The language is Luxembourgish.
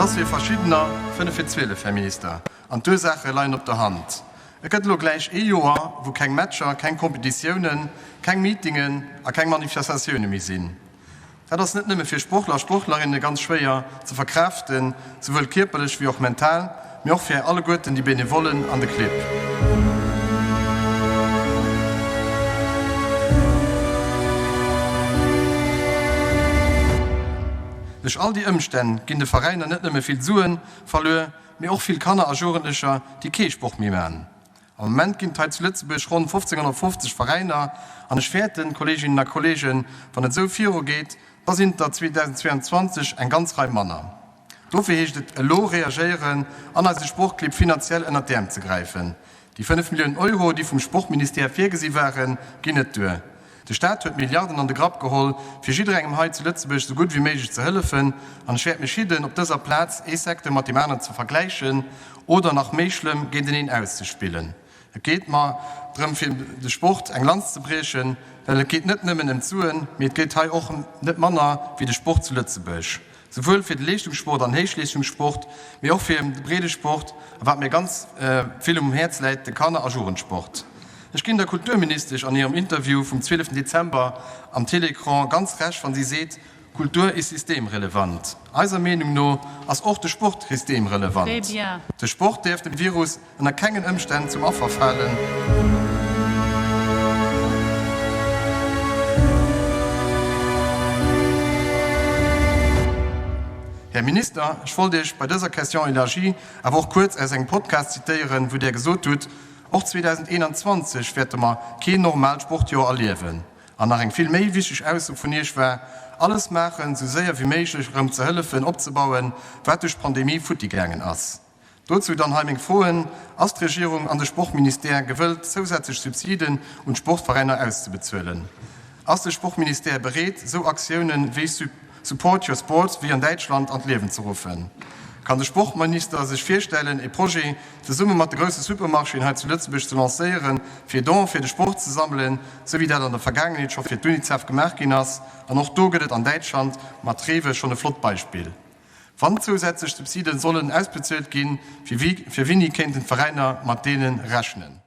Et ass fir Verschiddener fënnef vir 12, Här Minister, an d'Ursaache leien op der Hand. Et gëtt elo gläich ee Joer, wou keng Matcher, keng Kompetitiounen, keng Meetingen a keng Manifestatioune méi sinn. Dat ass net nëmme fir Sportler a Sportlerinne ganz schwéier ze verkraaften, souwuel kierperlech wéi och mental, mee och fir alleguerten déi Benevollen an de Clibb. Duerch all déi Ëmstänn ginn de Veräiner net nëmme vill Sue verluer, mee och vill Kanner a Jugendlecher, déi kee Sport méi man. Am Moment ginn et hei zu Lëtzebuerg ronn 1550 Veräiner an ech fäerten, Kolleeginnen a Kolleegen, wann et esou virugeet, da sinn et der 2022 eng ganz Rei manner. Dofir heescht et elo reagéieren an eise Sportclibb finanziell ënnert d'Äerm ze gräifen. Déi 5 Milliounen Euro, déi vum Sportministère virgesi waren, ginn net duer. De Staat huet Milliarden an de Grapp geholl, fir jidderengem hei zu Lëtzebuerg esou gutt ewéi méiglech ze hëllefen, an ech wäert mech hidden, op dëser Plaz ee Secteur mat deem aneren ze vergläichen oder, nach méi schlëmm, géinteneen auszespillen. Et geet mer drëm, fir de Sport eng Lanz ze briechen, well et geet net nëmmen ëm d'Suen, mee et geet hei och ëm net manner wéi de Sport zu Lëtzebuerg. Souwuel fir de Leeschtungssport an Héichleeschtungssport, mee och fir de Breedesport a wat mir ganz vill um Häerz läit, de Kanner a Jugendsport. Ech ginn der Kulturministesch an hirem Interview vum 12 Dezember am Télécran ganz Recht, wann si seet, Kultur ist systemrelevant. Eiser Meenung no ass och de Sport systemrelevant. De Sport däerf dem Virus ënner kengen Ëmstänn zum Affer falen. Här Minister, ech wollt Iech bei dëser Question élargie awer och kuerz aus engem Podcast zitéieren, wou Där gesot hutt, Och 2021 wäerte mer keen normaalt Sportjoer erliewen. An nach eng vill méi wichteg Ausso vun Iech war, Alles maachen, sou séier wéi méiglech erëm ze hëllefen opzebauen, wat duerch d'Pandemie futti gaangen ass. Dozou dann hei meng Froen, Ass d'Regierung an de Sportministère gewëllt, zousätzlech Subsiden un d'Sportveräiner auszebezuelen? Ass de Sportministère bereet, sou Aktiounen wéi Support your Sport wéi an Däitschland an d'Liewen ze ruffen? Kann de Sportminister sech virstellen, e Projet zesumme mat de grousse Supermarchéen hei zu Lëtzebuerg ze lancéieren, fir Donen fir de Sport ze sammelen, sou wéi dat an der Vergaangenheet scho fir d'UNICEF gemaach ginn ass? An och do gëtt et an Däitschland mat Rewe schonn e flott Beispill. Wann zousätzlech Subsiden sollen ausbezuelt ginn, fir wéini kéinten d'Veräiner mat deene rechnen?